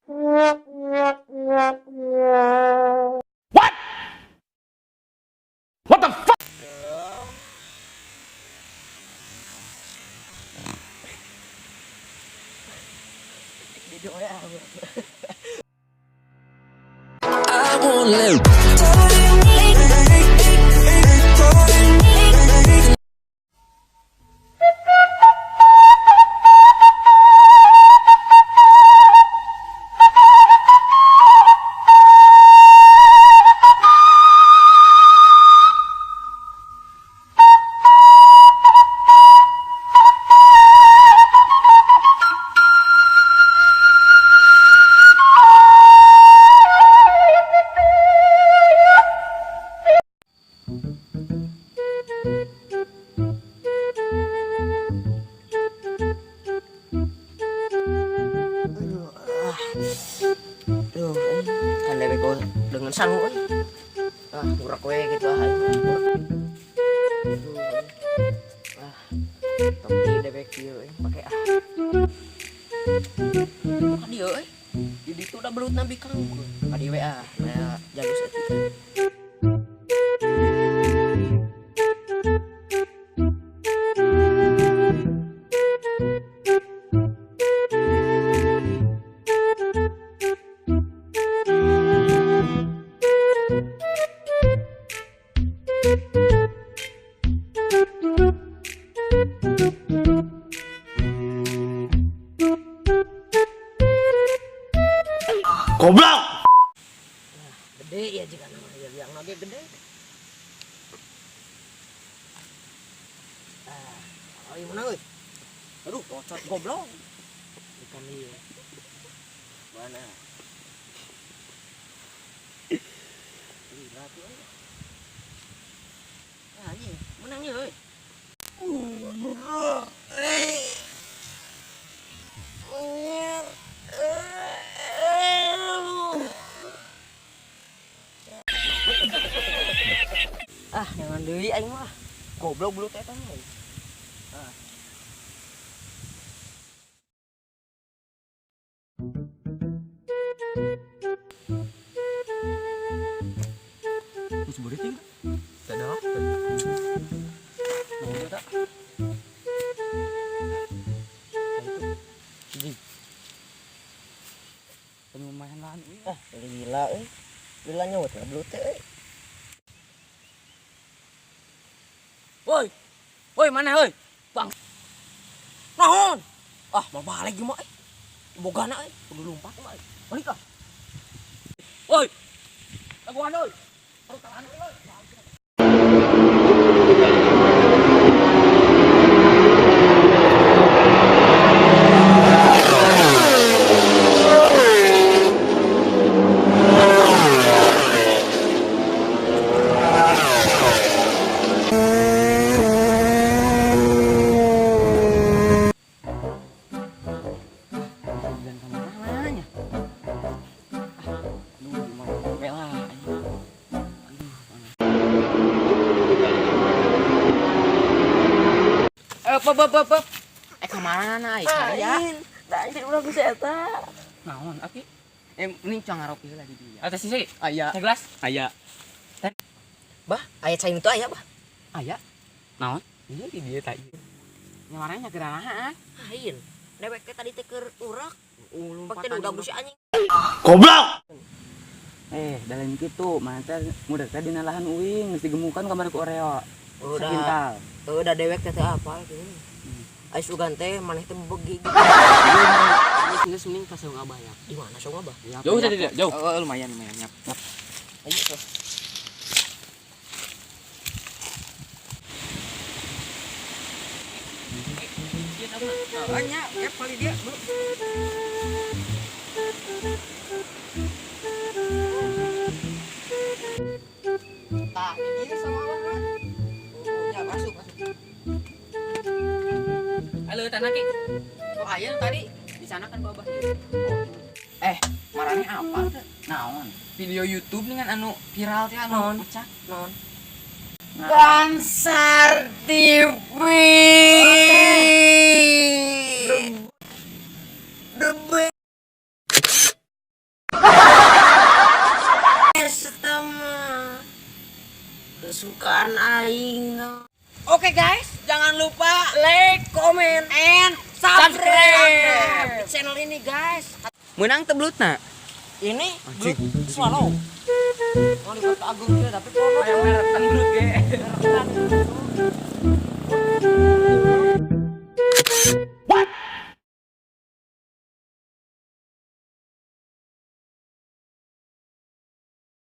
What? What the fuck? I won't let Aduh, ah. Duh, kan dewek gua dengan sangu euy. Ah, ngurek we gitu ah. Aduh. Ah. Tong di dewek ieu euy pake ah. Ka dieu euy. Di ditu da belutna bikang. Ka dieu we ah, nah jalus etik. Goblok! Gede ya jika nama ya biang lagi gede. Ah, oh iya menang euy. Aduh, cocot goblok. Ikan ieu. Mana? Gila tuh euy. Ah, anjing, menang ieu euy. Ah, jangan deui aing mah. Goblok belut eta mah. Ah. Geus beurit ting. Teu ada. Naon eta? Hiji. Lumayan lahan euy. Ah, gila euy. Gila nyawa teh belut teh euy. Woi. Woi, mana woi? Bang. Naon? Ah, mau balik mah euy. Bogana euy, kudu lompat mah euy. Balik ah. Woi. Laguan euy. Taruh tangan euy. Bulan ka mana nya? Ah, aduh, mau we lah anjing. Aduh, panas. Eh, pep pep pep. Eh, ka mana ai saya? Aing, da anjing urang geus eta. Naon aki? Eh, mending cang ngaropi heula di dieu. Atas sih, Aya, segelas. Aya. Bah, aya cai itu aya, bah. Aya. Naon? Iya di dieu tah ieu. Nya marana geura Aing, dewek teh tadi teh keur urak. Lompatan Pake udah geus anjing. Goblok! Eh, da lain kitu, mana teh mudah teh dina lahan uing geus digemukan kamari ku Oreo. Udah. Sakintal. Heuh, da dewek teh teu apal kieu. Ai sugan teh maneh teh begi. Geus mending ka saung abah ya. Di mana saung abah? Jauh tadi dia, jauh. Oh, lumayan lumayan nyap. Nyap. Ayo tuh. Nya, kep kali dia, Bro. Tah, ini sama abah mah. Ya, masuk, masuk. Halo, tanah ki. Oh, aya nu tadi di sana kan babah. Eh, marane apa teh? Naon? Video YouTube dengan anu viral teh anu Naon? pecah. Naon? Kansar TV. Kesukaan aing. Oke guys, jangan lupa like, comment, and subscribe channel ini, guys. Menang teu belutna? Ini belut swallow. Mau di Kota Agung juga, tapi kono Yang merek kan belut ge. Merekan.